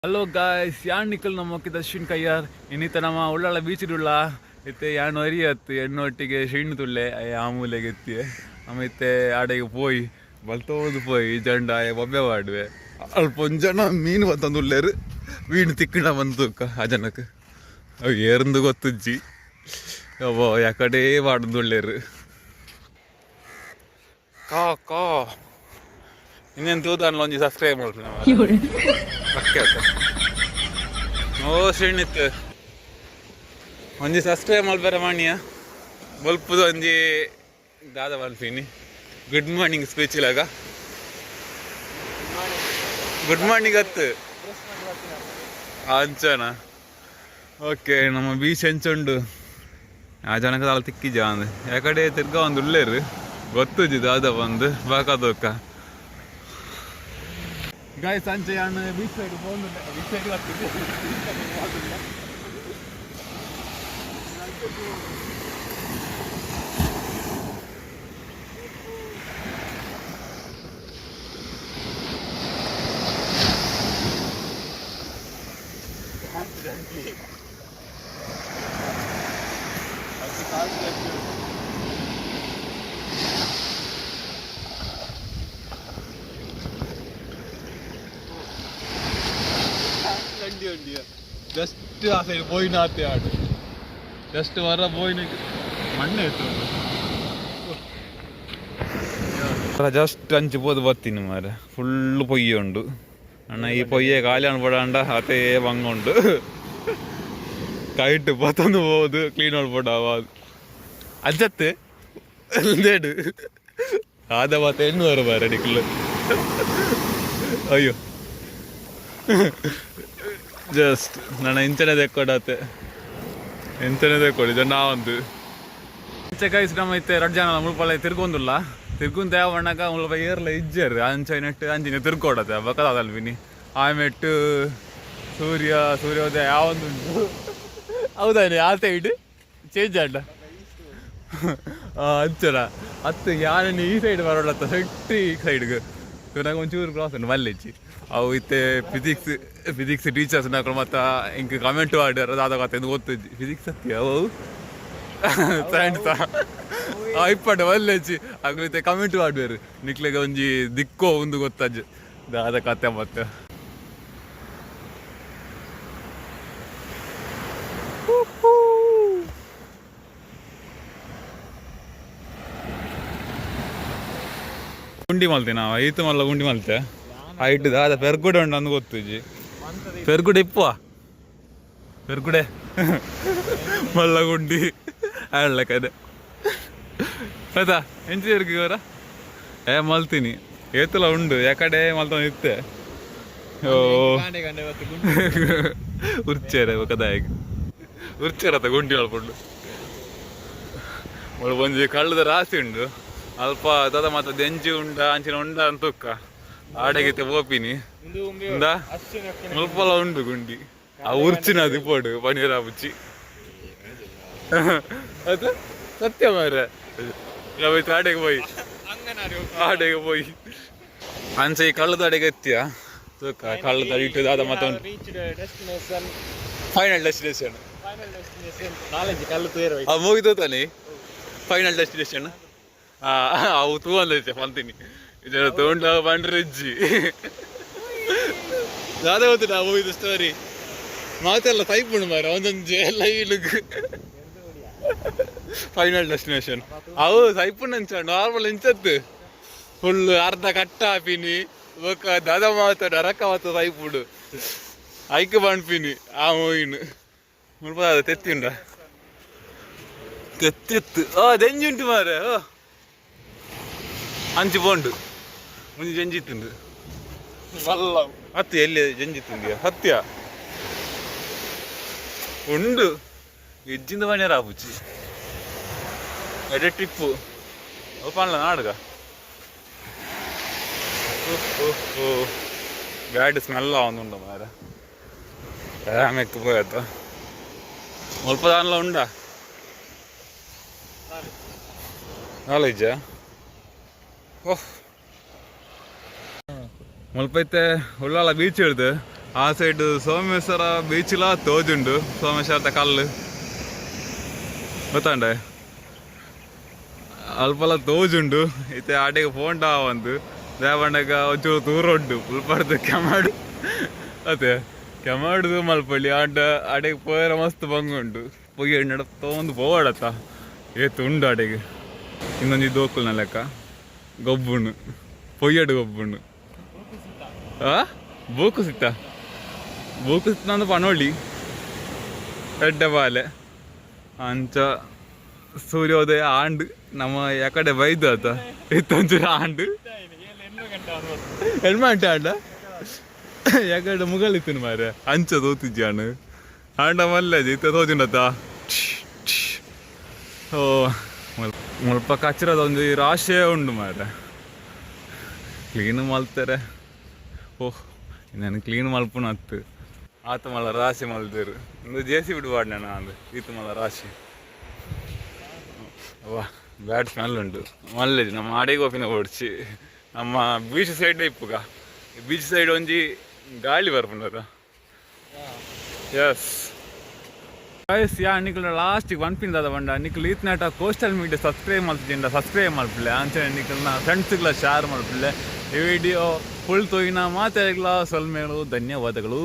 Hello guys, ಯಾನ್ ನಿಕಲ್ ನಮ್ಮ ದರ್ಶನ್ ಕಯ್ಯಾರ್. ಇನ್ನಿತ ನಮ್ಮ ಉಳ್ಳಾಲ ಬೀಚ್ ಇತ್ತೆ ಯಾನ್ ಒರಿಯತ್ತು ಎಣ್ಣೊಟ್ಟಿಗೆ ಶಿಣ್ಣು ತುಳ್ಳೆ ಆ ಮೂಲೆಗೆ ಎತ್ತಿ ನಮ್ಮ ಇತ್ತೆ ಆಡೆಗೆ ಪೋಯಿ ಬಲ್ತೋದು ಪೋಯಿ ಜಂಡ ಆಯ ಬೊಬ್ಬೆ ವಾಡುವೆ. ಅಲ್ಪ ಒಂಜಿ ಜನ ಮೀನು ಬತ್ತೊಂದುಲ್ಲೆರ್, ಮೀನು ತಿಕ್ಕಣ ಬಂತು ಆ ಜನಕ್ಕೆ ಅವು ಏರ್ಂದು ಗೊತ್ತುಜ್ಜಿ. ಅಬ್ಬೋ, ಯಾಕಡೆ ವಾಡೊಂದುಲ್ಲೆರ್. ಕಾ ಕಾ ಇನ್ನೇನು ತೂದಾನ್ಲ ಒಂಜಿ ಸಬ್ಸ್ಕ್ರೈಬ್ ಮಲ್ಪುನ ಪಕ್ಕೆ ಆತ. ಓ ಶ್ರೀಣಿತ್, ಒಂಜಿ ಸಬ್ಸ್ಕ್ರೈಬ್ ಮಲ್ಪೆರೆ ಮಾಣಿಯ ಬೊಲ್ಪುದು ಒಂಜಿ ದಾದ ಪನ್ಪಿನಿ. ಗುಡ್ ಮಾರ್ನಿಂಗ್ ಸ್ಪೀಚ್ ಲಾಗ. ಗುಡ್ ಮಾರ್ನಿಂಗ್ ಅತ್ತು ಅಂಚನ. ಓಕೆ, ನಮ್ಮ ಬೀಚ್ ಎಂಚುಂಡು? ಆ ಜನಕ್ಕೆ ದಾಲ ತಿಕ್ಕಿಜ ಅಂದ್ ಯಾಕಡೆ ತಿರ್ಗ ಒಂದು ಉಲ್ಲೇರು ಗೊತ್ತುಜಿ ದಾದ ಬಂದು ಬಾಕಾದೋಕ. ಗಾಯ್ಸ್, ಅಂಚೆ ಯಾನ್ ಬೀಚ್ ಸೈಡ್ ಪೋಂದುಲ್ಲೆ. ಬೀಚ್ ಸೈಡ್ ಬತ್ತಿದ್ದೆ. ಜಸ್ಟ್ ಆ ಸೈಡ್ ಪೋಯಿನಾತೆ ಆಡು ಜಸ್ಟ್ ವರ ಪೋಯಿನ ಮಣ್ಣೆ ಇತ್ತು. ಜಸ್ಟ್ ಅಂಚು ಪೋದು ಬತ್ತೀನಿ ಮಾರೆ. ಫುಲ್ ಪೊಯ್ಯೆ ಉಂಡು ಅಣ್ಣ. ಈ ಪೊಯ್ಯೆ ಖಾಲಿ ಅನ್ಪಡಾಂಡ ಅತೇ ಬಂಗ ಉಂಡು. ಕೈಟ್ ಪತ್ತೊಂದು ಪೋದು ಕ್ಲೀನ್ ಮಾಡ್ಬೋಡ. ಅಜ್ಜತ್ತೆ ಎಂದೇಡು ಆದ ಮಾತ ಎಣ್ಣು ಬರ ಮಾರೆ ನಿಕ್ಲು. ಅಯ್ಯೋ, ಜಸ್ಟ್ ನನ್ನ ಇಂಚನೆ ತೆಕ್ಕೊಡತ್ತೆ, ಎಂಚನೆ ತೆಕ್ಕೊಡಿ ಜನ ಒಂದು ಇಂಚೆ. ಕೈಸ್ ನಮ್ಮ ಇತ್ತೆ ರಡ್ಡ್ ಜನ ಮುಳ್ಪಲ್ಲ ತಿರ್ಗೊಂದುಲ್ಲ. ತಿರ್ಗೊಂದು ದೇವಣ್ಣಗ ಮುಲ್ಪ ಏರ್ಲ ಇಜ್ಜೆರ್. ಅಂಚ ನೆಟ್ಟು ಅಂಚಿನ ತಿರ್ಕೊಡತ್ತೆ ಬಕದಾದಲ್ವಿನಿ. ಆಮೆಟ್ಟು ಸೂರ್ಯ ಸೂರ್ಯೋದಯ ಯಾವೊಂದುಂಟು. ಹೌದಾನೆ, ಆ ಸೈಡ್ ಚೇಂಜ್ ಆಂಡ ಅಂಚನ ಅತ್ತು. ಯಾನ್ ಈ ಸೈಡ್ ಬರೋಳತ್ತ ಸೆಟ್ಟಿ ಈ ಸೈಡ್ಗೆ ನಂಗೆ ಒಂಚೂರು ಕ್ರಾಸ್ ಉಂಟು ಮಲ್ಲೆಚ್ಚಿ. ಅವು ಇತ್ತೆ ಫಿಸಿಕ್ಸ್ ಫಿಸಿಕ್ಸ್ ಟೀಚರ್ಸ್ ನಕಲು ಮತ್ತ ಇಂಕ್ ಕಮೆಂಟ್ ಮಾಡ್ಯಾರ. ದಾದ ಕತೆ ಗೊತ್ತಿಜ್ಜಿ. ಫಿಸಿಕ್ಸ್ ಸತ್ಯ, ಅವು ಸೈನ್ಸ್ ಇಪ್ಪಂಡ ಮಲ್ಲೆಚ್ಚಿ. ಅಗ್ಲು ಇತ್ತೆ ಕಮೆಂಟ್ ಮಾಡುವೆರು, ನಿಕ್ಲೆಗೆ ಒಂಜಿ ದಿಕ್ಕೋ ಒಂದು ಗೊತ್ತಜ್ಜಿ ದಾದ ಕತೆ ಮತ್ತೆ. ಗುಂಡಿ ಮಲ್ತೆ ನಾವು ಐತು ಮಲ್ಲ ಗುಂಡಿ ಮಲ್ತೆ. ಐಟ್ ದಾದ ಪೆರ್ಗುಡೆ ಉಂಡು ಅಂದ್ ಗೊತ್ತುಜ್ಜಿ. ಪೆರ್ಗುಡೆ ಇಪ್ಪುವ, ಪೆರ್ಗುಡೆ ಮಲ್ಲ ಗುಂಡಿ ಆಡ್ಲಕ್ಕದೆ ಆಯ್ತಾ. ಎಂಚ ಇವರ ಏ ಮಲ್ತೀನಿ ಏತುಲ ಉಂಡು ಯಾಕಡೆ ಮಲ್ತ ಇತ್ತೆ. ಓ ಉರ್ಚೇರೆ ಕದಾಯಗ್ ಉರ್ಚೇರತ್ತ ಗುಂಡಿ ಮಲ್ಪುಂಡು. ಮುಳು ಒಂಜಿ ಕಳ್ಳದ ರಾಸಿ ಉಂಡು. ಅಲ್ಪ ದಾದ ಮಾತ ದೆಂಜಿ ಉಂಡ ಅಂಚಿನ ಉಂಡ ಅಂತುಕ್ಕ ಆಡೆಗಿತ್ತೆ ಪೋಪಿನಿ. ಇಂದ ಮುಲ್ಪಲ ಉಂಡು ಗುಂಡಿ. ಆ ಉರ್ಚಿನ ಅದು ಪೋಡು ಪನೀರ ಬುಚ್ಚಿ ಅದು ಸತ್ಯ ಮಾರ್ರೆ. ನಾವು ಆಡೆಗೆ ಪೋಯಿ, ಆಡೆಗೆ ಪೋಯಿ. ಅಂಚೆ ಈ ಕಳ್ಳದ ಅಡೆಗೆ ಎತ್ತಿಯ ತೂಕ. ಕಳ್ಳದ ಇಟ್ಟು ದಾದ ಮತ್ತೊಂದು ಫೈನಲ್ ಡೆಸ್ಟಿನೇಷನ್. ಆ ಮುಗಿದು ತಾನೆ ಫೈನಲ್ ಡೆಸ್ಟಿನೇಷನ್. ಅವು ತೂ ಅಂದೈತೆ ಪಂತೀನಿ ಇದರ ತಗೊಂಡ ಬಂಡ್ರೆಜ್ಜಿ ದಾದ ಗೊತ್ತಿಲ್ಲ. ಆ ಮೂವಿದು ಸ್ಟೋರಿ ಮಾತೆಲ್ಲ ತೈಪುಂಡು ಮಾರ. ಒಂದೊಂದು ಎಲ್ಲ ಇಳುಗು ಫೈನಲ್ ಡೆಸ್ಟಿನೇಷನ್. ಅವು ಸೈಪುಂಡು ಅಂಚ ನಾರ್ಮಲ್ ಇಂಚತ್ತು ಫುಲ್ ಅರ್ಧ ಕಟ್ಟ ಹಾಪಿನಿ. ಬೊಕ್ಕ ದಾದ ಮಾತ ನರಕ ಮಾತ ಸೈಪುಂಡು. ಐಕ್ ಪನ್ಪಿನಿ ಆ ಮೂವಿನ ಮುಲ್ಪ ತೆತ್ತಿ ಉಂಡ ತೆತ್ತಿತ್ತು. ಓ ದೆಂಜಿ ಉಂಟು ಮಾರೆ. ಓ ಅಂಚು ಪೋಂಡು ಮುಂಜಿ ಜಂಜಿ ತಿಂದು ಅತ್ತು. ಎಲ್ಲಿ ಜಂಜಿ ತಿಂದಿಯ? ಸತ್ಯ ಉಂಡು ಇಜ್ಜಿಂದ ಮನೆಯರ ಆಪುಚಿ. ಎಡೆ ಟಿಪ್ಪು ಅಲ್ಪ ನಾಡ್ಗ. ಓ ಬ್ಯಾಡ್ ಸ್ಮೆಲ್ ಆವೊಂದುಂಡು ಮಾರೆ. ಆಮೆಕ್ ಪೋಯತ್ತ ಮುಲ್ಪ ದಾನ್ಲ ಉಂಡಾ ನಾಲೆಜ. ಓಹ್, ಮುಲ್ಪ ಇತ್ತೆ ಉಳ್ಳಾಲ ಬೀಚ್ ಹಿಡ್ದು ಆ ಸೈಡ್ ಸೋಮೇಶ್ವರ ಬೀಚ್ಲಾ ತೋಜುಂಡು. ಸೋಮೇಶ್ವರದ ಕಲ್ಲು ಗೊತ್ತಾಂಡೆ, ಅಲ್ಪಲ ತೋಜುಂಡು. ಇತ್ತೆ ಆಡೆಗೆ ಪೋಂಡ ಒಂದು ದೇವಣ್ಣಗ ಒಂಚೂರು ದೂರ ಉಂಡು. ಫುಲ್ ಕೆಮಾಡು ಅತ್ತೆ, ಕೆಮಾಡುದು ಮಲ್ಪಳ್ಳಿ ಆಂಡ ಆಡೆಗೆ ಪೋಯರ ಮಸ್ತ್ ಬಂಗ ಉಂಡು. ಪೊಯ್ಯ ನಡತೊಂದು ಪೋವಡತ್ತ, ಏತ್ ಉಂಡು ಆಡೆಗೆ. ಇನ್ನೊಂಜಿ ದೋಕುಲ್ನ ಲೆಕ್ಕ ಗೊಬ್ಬುಂಡು, ಪೊಯ್ಯಡು ಗೊಬ್ಬುಂಡು. ಆ ಬೂಕು ಸಿತ್ತ, ಬೂಕು ಸಿತ್ತ ಅಂದ್ರೆ ಪನೋಳಿ ಎಡ್ಡೆ ಬಾಲೆ. ಅಂಚ ಸೂರ್ಯೋದಯ ಆಂಡ್. ನಮ್ಮ ಯಾಕಡೆ ಬೈದು ಆತ ಇತ್ತೊಂಚೂರು ಆಂಡ್. ಹೆಲ್ಮೆಟ್ ಆಂಡ ಯಾಕಡೆ ಮುಗಲಿತ್ತಿನ ಮಾರೆ, ಅಂಚ ತೋತಿಜ್ಜಾನು. ಆಂಡ ಮಲ್ಲೆ ಇತ್ತ ತೋಜುಂಡತ್ತ. ಓ, ಮುಲ್ಪ ಕಚ್ರದ ಒಂದು ರಾಶಿಯೇ ಉಂಡು ಮಾರೆ, ಕ್ಲೀನ್ ಮಲ್ತಾರೆ. ಓಹ್, ನಾನು ಕ್ಲೀನ್ ಮಲ್ಪುನ ಅತ್ತು. ಆತ ಮಲ್ಲ ರಾಶಿ ಮಲ್ದೇರು. ಇಂದು ಜೇಸಿ ಬಿಡು ಪಾಡ್ನ ಅಂದು ಈತ ಮಲ್ಲ ರಾಶಿ. ವಾ, ಬ್ಯಾಡ್ ಸ್ಮೆಲ್ ಉಂಡು. ಮಲ್ಲೆಜ್ ನಮ್ಮ ಆಡೆಗೆ ಓಪಿನ ಓಡ್ಚಿ. ನಮ್ಮ ಬೀಚ್ ಸೈಡ್ ಇಪ್ಪುಗ. ಬೀಚ್ ಸೈಡ್ ಒಂಜಿ ಗಾಳಿ ಬರ್ಪುಂಡದ. ಎಸ್ ಗೈಸ್, ಯಾ ನಿಕುಲು ಲಾಸ್ಟ್ ಒನ್ ಪಿನ್ ದಾದ ಪಂಡ, ನಿಕುಲು ಈತ್ನಾಟ ಕೋಸ್ಟಲ್ ಮೀಡಿಯಾ ಸಬ್ಸ್ಕ್ರೈಬ್ ಮಲ್ತಿಜಿಂಡ ಸಬ್ಸ್ಕ್ರೈಬ್ ಮಲ್ಪುಲೆ. ಅಂಚನೆ ನಿಕಲ್ನ ಫ್ರೆಂಡ್ಸ್ಗಳ ಶೇರ್ ಮಲ್ಪುಲೆ. ಈ ವಿಡಿಯೋ ಫುಲ್ ತೋಯಿನ ಮಾತೆರೆಗ್ಲಾ ಸೊಲ್ಮೆಗಳು, ಧನ್ಯವಾದಗಳು.